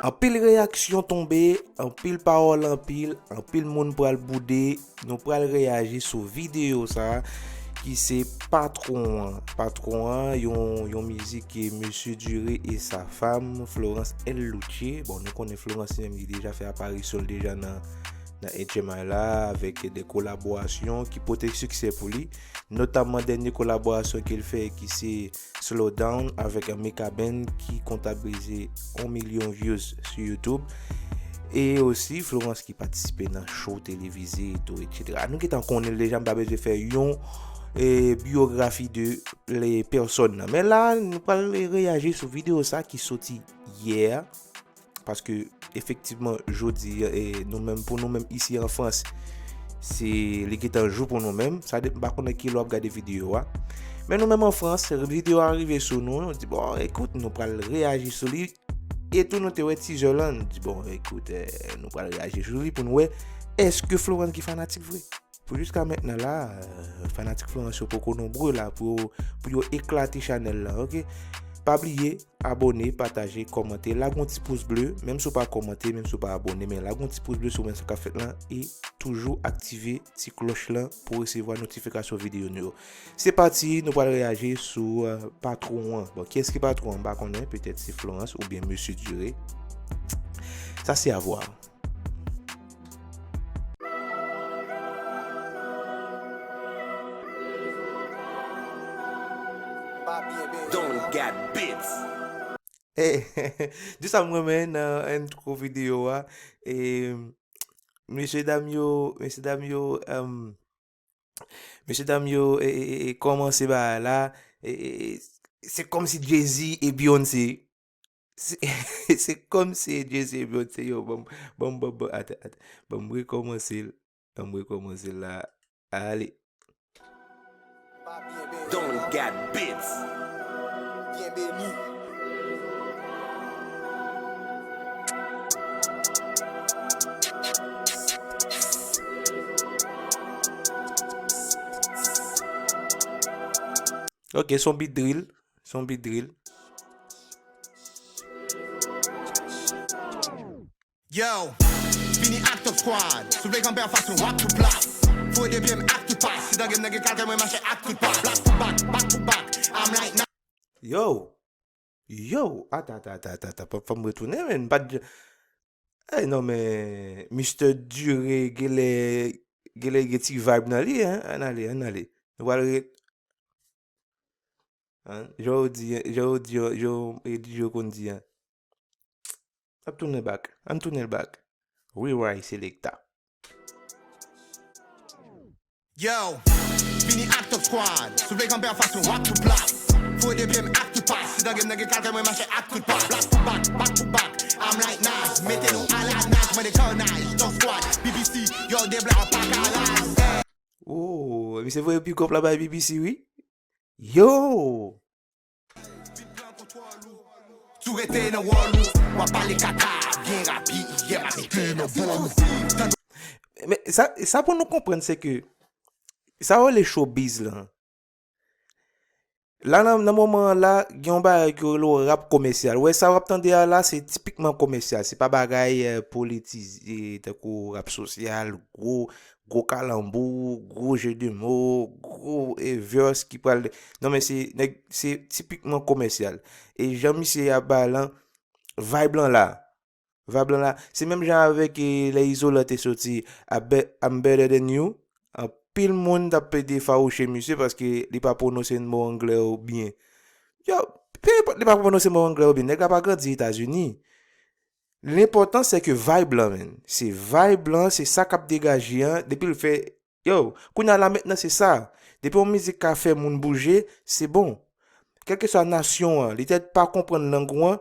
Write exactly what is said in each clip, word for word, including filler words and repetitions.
Anpil reyaksyon tonbe, anpil pawòl anpil, anpil moun pral boude. Nou pral reyaji sou videyo sa a ki se Patwon an. Patwon an, yon, yon mizik ke Mesye Duré et sa femme, Florence El Luche. Bon, nou konnen Florence li menm li deja fè aparisyon l deja nan, nan H M I la avèk de kolaborasyon ki pote siksè pou li. Notamman dènye kolaborasyon ke l fè ki se Slow Down avèk Mika Band ki kontabilize yon milyon views sou YouTube. E osi Florence ki patisipe nan show televize etou, etsetera. Nou gentan konnen l deja, m pa bezwen fè yon e, biyografi de le pèsòn nan. Men la, nou pral reyaji sou videyo sa ki soti yè. Paske, efektivman, jodi, e, nou menm, pou nou menm isi an Frans, se li gentan jou pou nou menm. Sa de, m pa konnen ki lè w ap gade videyo a. Men nou menm an Frans, videyo a rive sou nou, nou di, bon, ekout, nou pral reyaji sou li. E tou nou te wè teaser lan, nou di, bon, ekout, e, nou pral reyaji sou li pou nou wè, èske Florence ki fanatik vre? Pou jiska mentnan la, e, fanatik Florence yo poko nonbre la pou yo, pou yo eklate chanèl la, oke? Pa bliye, abòne, pataje, kòmante, lage yon ti pous ble, menm si w pa kòmante, menm si w pa abòne, men lage yon ti pous ble si w renmen sa k ap fèt lan e toujou aktive ti klòch lan pou w resevwa notifikasyon videyo nou yo. Se pati, nou pral reyaji sou, e, patwon an. Bon, kiyès ki patwon an, m pa konnen, petèt se Florence oubyen Mesye Duré. Sa se a vwa. Don Gat Beats. Hey, di sa m renmen nan intro videyo a. E, mesye dam yo, mesye dam yo, um, mesye dam yo, e, e, e, e, kòmanse bagay la. E, e, e, se kòmsi Jay-Z e Beyoncé. Se, se kòmsi Jay-Z e Beyoncé, yo, ban m, ban m, ban m, ban m, ata, ata, ban m rekòmanse l. Ban m rekòmanse l la. Ale. Don Gat Beats. Ok, se yon beat drill. Se yon beat drill. Yo, vini ak Top Squad. Si w vle kanpe anfas mwen, w ap tou plas. Foure de pye m ak tout pas. Si dan game nan gen kalkè, mwen mache ak tout pas. Black to back, back to back. I'm like, nah. Yo. Yo. Ata, ata, ata, ata, ata. Fò, fò m retounen, men. M pa t j-, eh, non, men Mister Duré, genlè, genlè gen ti vibe nan li, hein. Ann ale, ann ale. Nou pral re-, Hein? Jan yo di, jan yo di, jan yo, e, di yo konn di, hein? N ap tounen back. Ann tounen l back. Rewrite selecta. Yo, vini ak Top Squad. Si w vle kanpe anfas mwen, w ap tou plas. Foure de pye m ak tout pas. Si dan game nan gen kalkè, mwen mache ak tout pas. Black to back, back to back. I'm like Nas, mete nou a la naj, mande carnage. Top Squad, B B C, yo, de blan pa ka laj. Oh, misye voye big up la bay B B C, wi. Yo! Tou rete nan wòl ou, w ap pale kaka, byen rapid, yè m ap mete nan bòl ou. Men sa, sa pou nou konprann, se ke sa yo rele showbiz lan. La, nan, nan moman an la, gen yon bagay ki rele w rap komèsyal. Ou wè sa w ap tande a la, se tipikman komèsyal. Se pa bagay, eh, politize, tankou rap sosyal, gwo gwo kalanbou, gwo jeu de mots, gwo, e, verse ki pral, non, men se nèg, se tipikman komèsyal. E jan misye ap bay lan, vibe lan la. Vibe lan la. Se menm jan avèk, e, lè Izolan te soti, I'm be-, I'm better than you. Anpil moun t ap pede fawouche misye paske li pa pwononse mo anglè yo byen. Yo, pe enpòt li pa pwononse mo anglè yo byen, nèg la pa grandi Etazini. Lenpòtan se ke vibe lan, menn. Se vibe lan, se sa k ap degaje an. Depi l fè, yo, kounye a la mentnan se sa. Depi yon mizik ka fè moun bouje, se bon. Kèlkeswa nasyon an, li pètèt pa konprann lang ou an,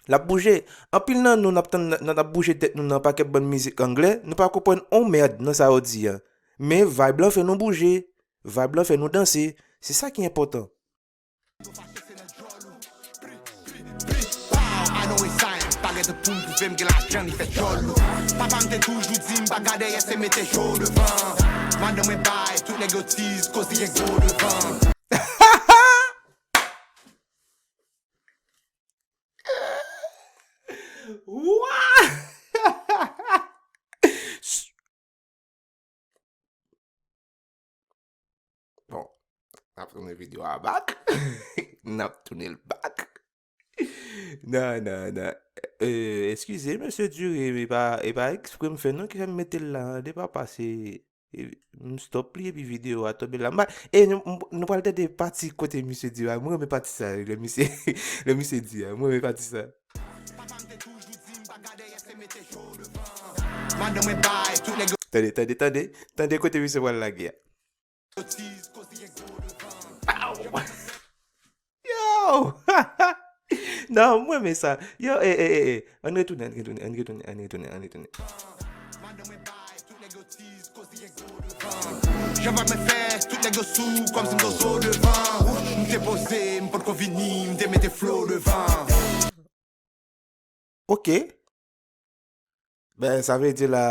l ap bouje. Anpil nan nou, n ap tann, n ap bouje tèt nou nan pakèt bann mizik anglè, nou pa konprann on mèd nan sa yo di an. Men vibe lan fè nou bouje. Vibe lan fè nou danse. Se sa ki enpòtan. Pou m pwouve m gen lajan, li fè djòl. Papa m te toujou di m pa gade dèyè, se mete je w devan. Madan mwen bay tout nèg yo tiz, koz li gen gwo devan. What? Bon, n ap tounen videyo a back. N ap tounen l back. Non, non, non. Euh, eskize, mesye Duré, e pa, e pa ekspre m fè non ki fè m mete l la, de papa, se, e, m stop li epi videyo a tonbe la. M pa, e, nou, m, nou pral tande pati kote misye di a. Mwen renmen pati sa, lè misye, lè misye di a. Mwen renmen pati sa. Madan mwen bay tout nèg yo. Tande, tande, tande. Tande kote misye pral lage a. Yo! Non, mwen renmen sa. Yo, e, e, e, e. Ann retounen, ann retounen, ann retounen, ann retounen, ann retounen, ann retounen. Jan vag mwen fè, tout nèg yo sou, kòmsi m zozo devan. M te poze, m potko vini, m te mete flow devan. Ok. Ben, sa vle di la,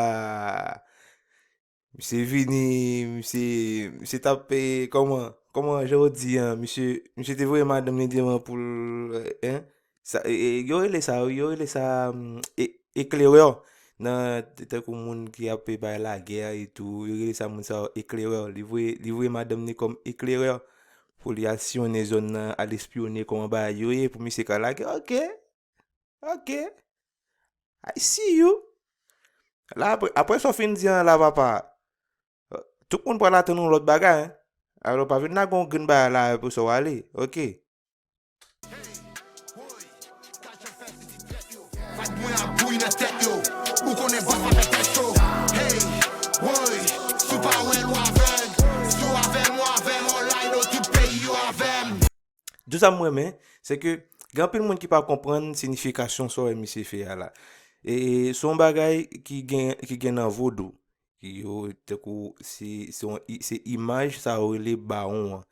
misye vini, misye, misye t ap, e, kòman, kòman jan w di an, misye, misye te voye madanm li devan pou l, en, sa, e, e, yo rele sa, yo rele sa, mm, e, eklerè, nan, tankou moun ki ap bay lagè e tou, yo rele sa moun sa yo eklerè, li voye, li voye madanm li kòm eklerè, pou li al siyonnen zòn nan, al espyone kòman bagay yo ye, pou misye ka lage, ok. Ok. I see you. La, apre, apre sa w fin di an la, papa, tout moun pral atann yon lòt bagay, en. Alò, pa vin lage yon grenn bagay la, epi sa w ale. Ok. Vag mwen ap bouyi nan tèt yo. Ou konnen bòs la fè tèt cho. Hey, woy, si w pa wè l, w avèg. Si w avè m, w avè m, online, tout peyi yo avè m. Tou sa m renmen, se ke gen anpil moun ki pa konprann siyifikasyon sa w wè misye fè a la. E se yon bagay ki gen, ki gen nan vodou. Ki yo, tankou, se, se yon i-, se imaj sa yo rele bawon an.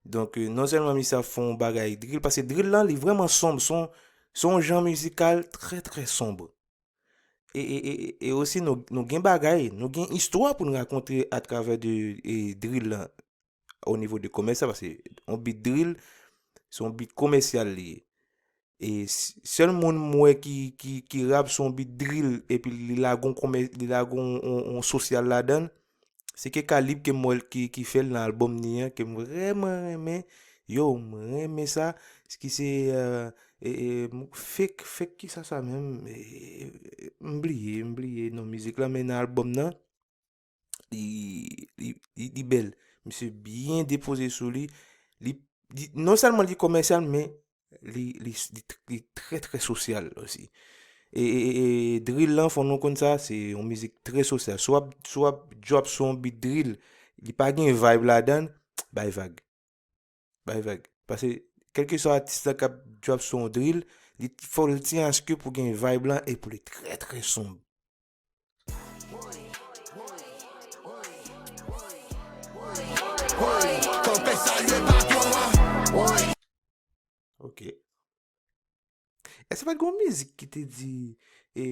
Donk, e, non sèlman misye ap fè yon bagay drill, paske drill lan, li vrèman sonb, se yon, se yon jan mizikal trè, trè sonb. E, e, e, e, e osi, nou, nou gen bagay, nou gen istwa pou n rakonte atravè de, e, drill lan. O nivo de komès la, paske yon bit drill, se yon bit komèsyal li ye. E s-, sèl moun m wè ki, ki, ki rap sou yon bit drill, epi li lage yon komè-, li lage yon, yon, yon sosyal ladan l, se ke Kalib ke m wè l ki, ki fè l nan albòm ni an, ke m vrèman renmen. Yo, m renmen sa. Ki se, e, e, e, fake, fake kisa sa menm? E, e, m bliye, m bliye non mizik la, men nan albòm nan, li, li, li, li bèl. Misye byen depoze sou li. Li, li, non sèlman li komèsyal, men li, li, li, li trè, trè sosyal osi. E, e, e, e drill lan, fò nou konn sa, se yon mizik trè sosyal. Si w ap, si w ap drop sou yon bit drill, li pa gen vibe ladan l, bay vag. Bay vag. Paske, kèlkeswa atis la k ap drop sou yon drill, li fò l ti aske pou gen vibe lan e pou li trè, trè sonb. Kanpe salye patwon an. Woy. Ok. Èske pa t gen yon mizik ki te di, e,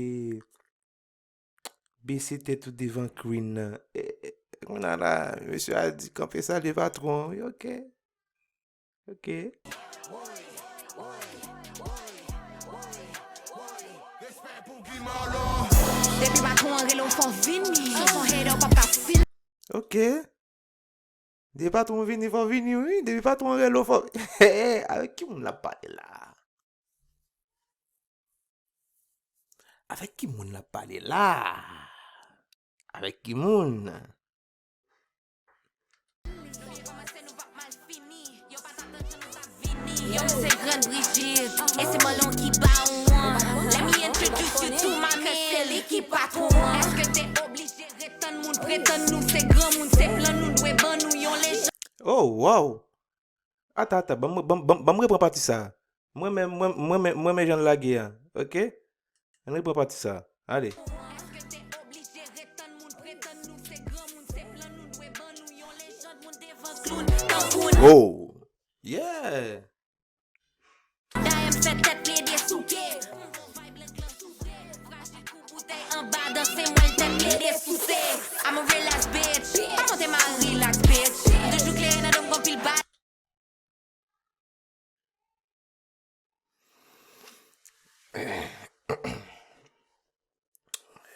bese tèt ou devan Queen nan? E, e, kounye a la, mesye a di kanpe salye patwon an, wi, ok. Ok. Depi patwon an rele w fò vini. Sou son hater w p ap ka fini. Ok. Depi patwon vini, fò vini, wi. Depi patwon rele w fò. Avèk ki moun l ap pale la? Avèk ki moun l ap pale la? Avèk ki moun? Yo, m se Grann Brijit, e se Marlon ki bawon an. Let me introduce you to my man, se li ki patwon an. Èske te oblije ret tann moun pretann nou se granmoun, se plan nou dwe ban nou yon lejann. Oh, wow! Ata, ata, ban m, ban m, ban m, ban m repran pati sa. Mwen menm, mwen, mwen menm, mwen menm jan l lage a, ok? Ann repran pati sa. Ale. Èske te oblije ret tann moun pretann nou se granmoun, se plan nou dwe ban nou yon lejann moun devan kloun tankou n. Oh! Yeah! Dayè m fè tèt plede souke. M gon vibe lan klan sou Desouse, I'm a real ass bitch. Pa monte m a relax, bitch. M toujou klere nan do m gon pil bal.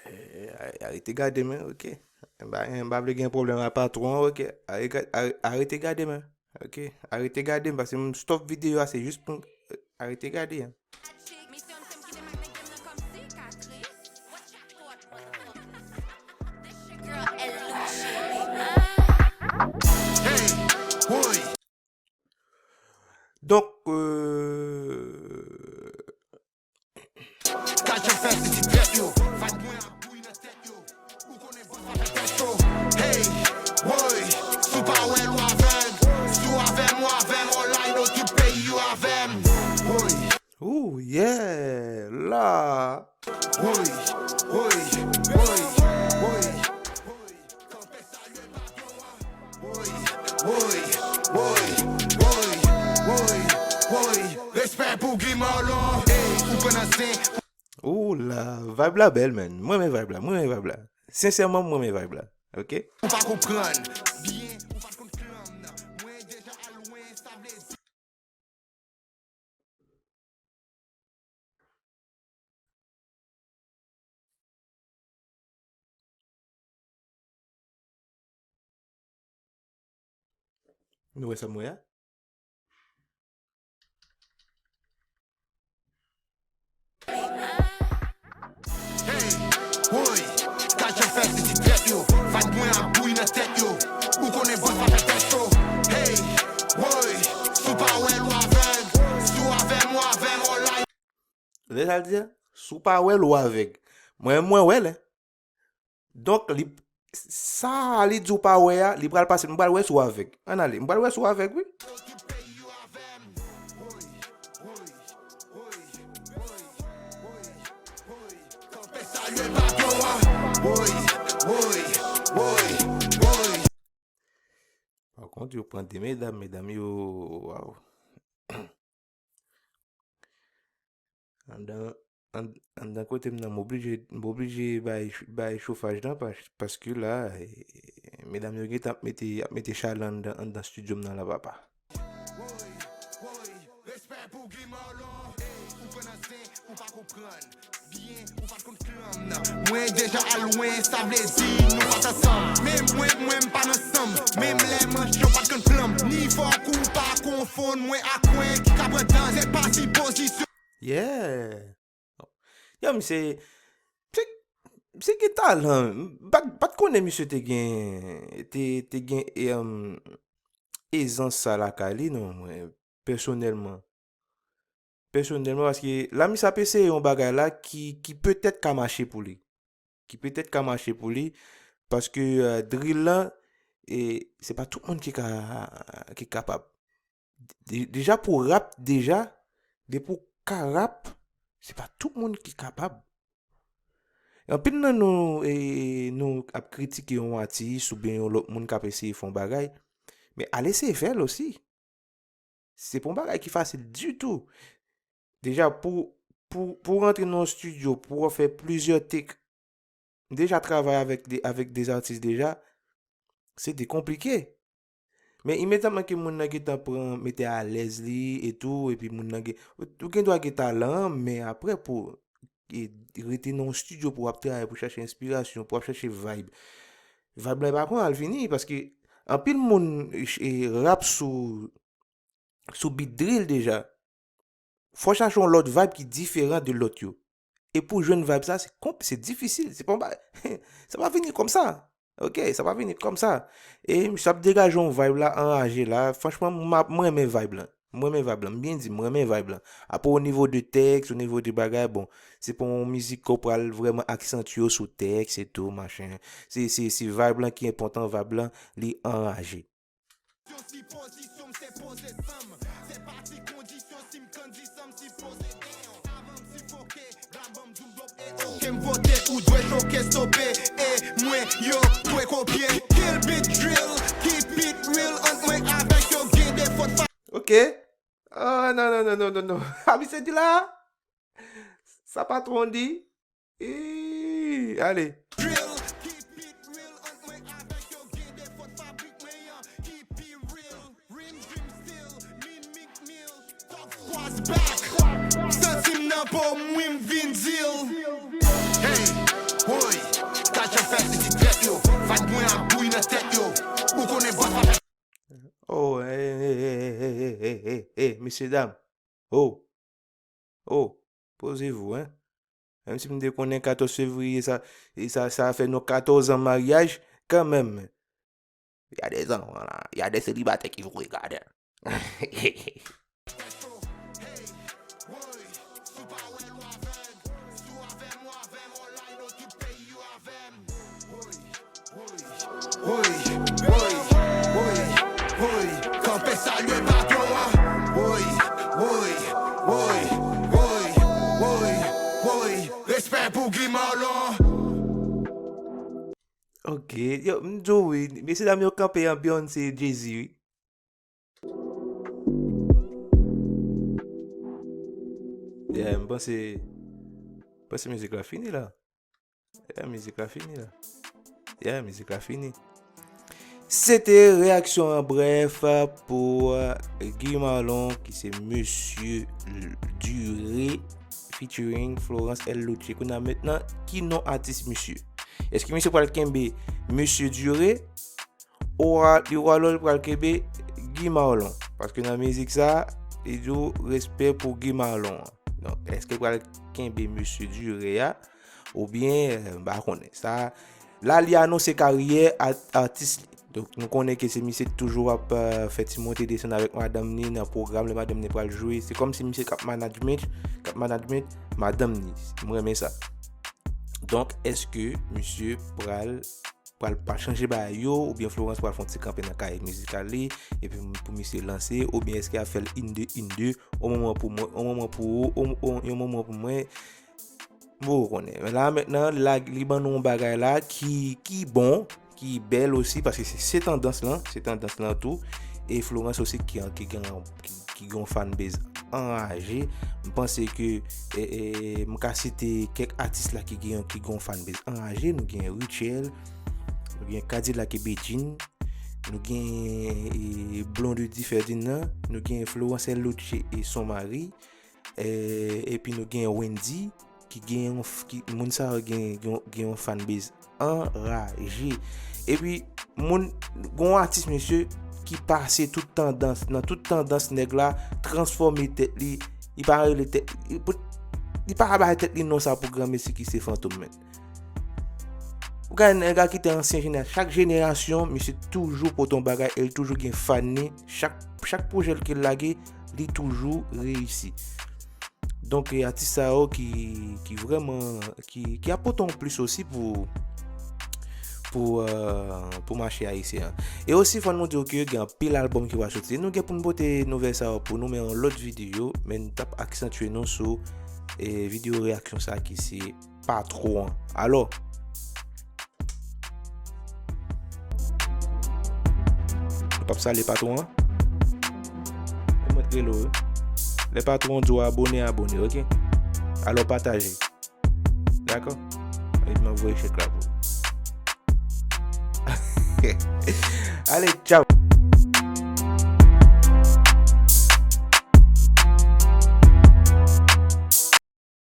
Eh, a- arete gade m, ok. M pa, m pa vle gen pwoblèm ak patwon an, ok. Arete, are- arete gade m, ok. Arete gade m, paske m stop videyo a, se jis pou m, arete gade, hein. Donk, euh, Ka jan fè pitit tèt yo. Vibe mwen ap bouyi nan tèt yo. Ou konnen bòs pa fè tèt cho. Hey, woy, si w pa wè l ou avèg. Si w avè m, ou avè m, online, nan tout peyi yo avè m. Woy. Ooh, yeah, la. Woy, woy, woy, woy. Woy, woy, woy, woy, woy, woy. Respè pou Guy Marlon. Ey, ou pran nan sen. Ooh la, vibe la bèl, man. Mwen renmen vibe la, mwen renmen vibe la. Sensèman, mwen renmen vibe la. Ok? Ou pa konprann. Byen, ou pa t konn klanm nan. Mwen deja al lwen, sa vle di. Nou wè sa m wè a? Hey, woy, ka jan fè pitit tèt yo. Vibe mwen ap bouyi nan tèt yo. Ou konnen bòs pa fè tèt cho. Hey, woy, si w pa wè l ou avèg. Si w avè m ou avè m, online. Lè sa l di a, si w pa wè l ou avèg. Mwen, mwen wè l, hein. Donk, li, sa li di w pa wè a, li pral pase, m pral wè si w avèg. Ann ale, m pral wè si w avèg, wi. Pa kont, yo pran de medam, medam yo, waw. Anndan, ann-, anndan kote m nan, m oblije, m oblije bay, bay chofaj lan, pas-, paske la, eh, medam yo gentan ap mete, ap mete chalè anndan, anndan estidyo m nan la, papa. Woy, woy, respè pou Guy Marlon. Ey, ou pran nan sen, ou pa konprann. Byen, ou pa t konn klanm nan. Mwen deja al lwen, sa vle di nou pa t ansanm. Men mwen, mwen m pa nan sanm. Menm lè manch yo pa t konn flanm. Ni fòk ou pa konfonn mwen ak mwen ki ka pran dan. Se pa sipozisyon. Yeah. Yo, misye, misye, misye gen talan. M pa t, pa t konnen misye te gen, te, te gen, e, um, ezans sa lakay li, non, mwen, pèsonèlman. Pèsonèlman, paske la misye ap eseye yon bagay la ki, ki petèt ka mache pou li. Ki petèt ka mache pou li, paske, euh, drill lan, e, se pa tout moun ki ka, ki kapab. De-, deja pou rap, deja, depi w ka rap, se pa tout moun ki kapab. Anpil nan nou, e, nou ap kritike yon atis oubyen yon lòt moun k ap eseye fè yon bagay, men al eseye fè l osi. Se pa yon bagay ki fasil ditou. Deja, pou, pou, pou w rantre nan yon estidyo, pou w fè plizyè take, m deja travay avèk de, avèk de atis deja, se te konplike. Men imedyatman ke moun nan gentan pran, mete alèz li e tou, epi moun nan gen, ou, ou gen dwa gen talan an, men apre pou, e, rete nan yon estidyo pou w ap travay, pou w chache enspirasyon, pou w ap chache vibe. Vibe la pa pran al vini, paske anpil moun, e, rap sou, sou beat drill deja. Fò w chache yon lòt vibe ki diferan de lòt yo. E pou jwenn vibe sa, se konp-, se difisil. Se pa yon ba-, sa pa vini kòmsa. Ok, sa pa vini kòmsa. E misye ap degaje yon vibe la, anraje la. Franchman, m ap, mwen renmen vibe lan. Mwen renmen vibe lan. M byen di, mwen renmen vibe lan. Apre, o nivo de tèks, o nivo de bagay, bon, se pa yon mizik ke w pral vrèman aksantye w sou tèks e tou, machin. Se, se, se vibe lan ki enpòtan, vibe lan, li anraje. Sipozisyon m se poze san m. Se pa ti kondisyon si m kandi san m sipoze gen. Avan m sifoke, la ban m doum dwòp e oke m vote ou dwe choke stope. E mwen yo dwe kopye. Kill beat drill, keep it real ant mwen avèk yo gen de fòt fa- Ok. Ah, non, non, non, non, non, non. A misye di la. Sa patwon di. Eee, ale. Drill, Mesye dam, oh, oh, posez-vous, hein. Menm si m te konnen katòz fevriye, sa, e sa, sa fè nou katòz an maryaj, kanmenm. Il y a des enfants là, il y a des célibataires qui vous regardent. Woy, woy, woy, woy, kanpe salye patwon an. Woy, woy, woy, woy, woy, woy, respè pou Guy Marlon. Ok, yo, m di w wi, mesye dam yo kanpe an Beyoncé, Jay-Z wi. Yeah, m panse, m panse mizik la fini la. Yeah, mizik la fini la. Yeah, mizik la fini. Se te reyaksyon an brèf pou, euh, Guy Marlon, ki se Mesye Duré featuring Florence L Loutché. Kounye a mentnan, ki non atis misye? Èske misye pral kenbe Mesye Duré? Ou a, li ou alò li pral kenbe Guy Marlon. Paske nan mizik sa, li di w respè pou Guy Marlon an. Donk, èske l pral kenbe Mesye Duré a? Oubyen, euh, m pa konnen. Sa, la, li anonse karyè a-, atis li. Donk, nou konnen ke se misye ki toujou ap, euh, fè ti monte desann avèk madanm ni nan pwogram lè madanm ni pral jwe. Se kòmsi misye k ap management, k ap management madanm ni. M renmen sa. Donk, èske misye pral pral pa chanje bagay yo, oubyen Florence pral fè yon ti kanpe nan karyè mizikal li, epi pou misye lanse, oubyen èske y ap fè l in de, in de, yon moman pou mwen, yon moman pou ou, yon, yon, yon moman pou mwen, bon, ou konnen. Men la, mentnan, la, li ban nou yon bagay la ki, ki bon, ki bèl osi, paske se, se tandans lan, se tandans lan tou, e Florence osi ki, ki gen, ki, ki gen yon fanbase anraje. M panse ke, e, e, m ka site kèk atis la ki gen, ki gen yon fanbase anraje. Nou gen Rutshelle, nou gen Kadilak e Bedjine, nou gen, e, Blondedy Ferdinand, nou gen Florence L Loutché e son mari, e, epi nou gen Wendy, ki gen yon f-, ki, moun sa yo gen, gen, gen yon fanbase anraje. Epi, moun, gen yon atis, mesye, ki pase tout tandans, nan tout tandans nèg la, transfòme tèt li, li pa rele tèt, li, li pa bay tèt li non sa pou granmesi ki se Fantom, menn. Ou gade nèg la ki te ansyen jenè-, chak jenerasyon, misye toujou pote yon bagay, e l toujou gen fan ni, chak, chak pwojè l ke l lage, li toujou reyisi. Donk, e, atis sa yo ki, ki vrèman, ki, ki ap pote yon plis osi pou, pou, euh, pou mache ayisyen an. E osi, fò nou di w ke gen anpil albòm ki pral soti. Nou gen pou n pote nouvèl sa yo pou nou, men yon lòt videyo, men n t ap aksantye nou sou, e, videyo reyaksyon sa ki se patwon an. Alò, nou p ap salye patwon an? E mwen t rele w, wi. Lè patwon di w abone, abone, ok? Alò, pataje. Dakò? Epi m ap voye chèk la pou ou. Ale, tchaw!